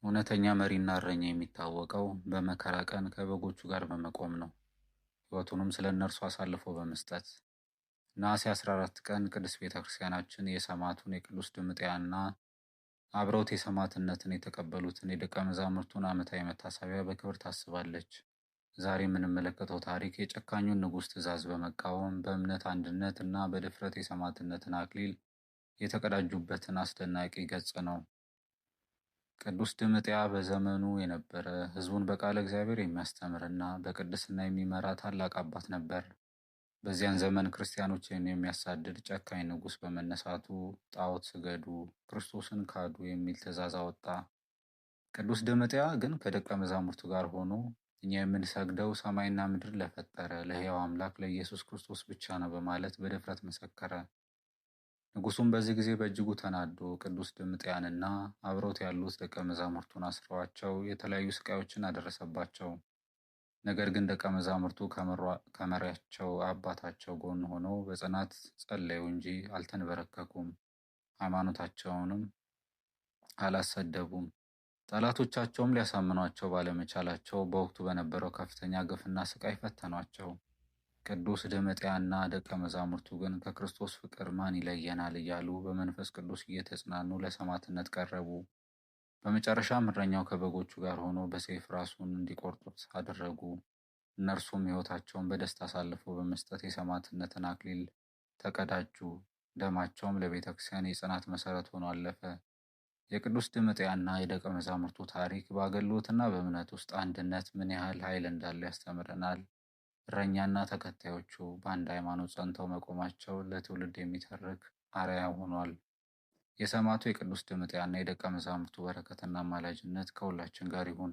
እውነተኛ መሪና እረኛ የሚታወቀው በመከራ ቀን ከበጎቹ ጋር በመቆም ነው፣ ሕይወቱንም ስለ እነርሱ አሳልፎ በመስጠት። ነሐሴ 14 ቀን ቅድስት ቤተ ክርስቲያናችን የሰማዕቱን የቅዱስ ድምጥያና አብረውት የሰማዕትነትን የተቀበሉትን የደቀ መዛሙርቱን ዓመታዊ መታሰቢያ በክብር ታስባለች። ዛሬ የምንመለከተው ታሪክ የጨካኙን ንጉሥ ትእዛዝ በመቃወም በእምነት አንድነት እና በድፍረት የሰማዕትነትን አክሊል የተቀዳጁበትን አስደናቂ ገጽ ነው። ቅዱስ ድምጥያ በዘመኑ የነበረ፣ ሕዝቡን በቃለ እግዚአብሔር የሚያስተምርና በቅድስና የሚመራ ታላቅ አባት ነበር። በዚያን ዘመን ክርስቲያኖችን የሚያሳድድ ጨካኝ ንጉሥ በመነሳቱ ጣዖት ስገዱ፣ ክርስቶስን ካዱ የሚል ትእዛዝ አወጣ። ቅዱስ ድምጥያ ግን ከደቀ መዛሙርቱ ጋር ሆኖ እኛ የምንሰግደው ሰማይና ምድር ለፈጠረ ለሕያው አምላክ ለኢየሱስ ክርስቶስ ብቻ ነው በማለት በድፍረት መሰከረ። ንጉሡም በዚህ ጊዜ በእጅጉ ተናዶ ቅዱስ ድምጥያንና አብረውት ያሉት ደቀ መዛሙርቱን አስረዋቸው የተለያዩ ስቃዮችን አደረሰባቸው። ነገር ግን ደቀ መዛሙርቱ ከመሪያቸው አባታቸው ጎን ሆነው በጽናት ጸለዩ እንጂ አልተንበረከኩም፣ ሃይማኖታቸውንም አላሰደቡም። ጠላቶቻቸውም ሊያሳምኗቸው ባለመቻላቸው በወቅቱ በነበረው ከፍተኛ ግፍና ስቃይ ፈተኗቸው። ቅዱስ ድምጥያና ደቀ መዛሙርቱ ግን ከክርስቶስ ፍቅር ማን ይለየናል እያሉ በመንፈስ ቅዱስ እየተጽናኑ ለሰማዕትነት ቀረቡ። በመጨረሻም እረኛው ከበጎቹ ጋር ሆኖ በሰይፍ ራሱን እንዲቆርጡት አደረጉ። እነርሱም ሕይወታቸውን በደስታ አሳልፈው በመስጠት የሰማዕትነትን አክሊል ተቀዳጁ። ደማቸውም ለቤተ ክርስቲያን የጽናት መሠረት ሆኖ አለፈ። የቅዱስ ድምጥያና የደቀ መዛሙርቱ ታሪክ በአገልግሎትና በእምነት ውስጥ አንድነት ምን ያህል ኃይል እንዳለው ያስተምረናል። እረኛና ተከታዮቹ በአንድ ሃይማኖት ጸንተው መቆማቸው ለትውልድ የሚተርክ አርአያ ሆኗል። የሰማዕቱ የቅዱስ ድምጥያና የደቀ መዛሙርቱ በረከትና አማላጅነት ከሁላችን ጋር ይሁን።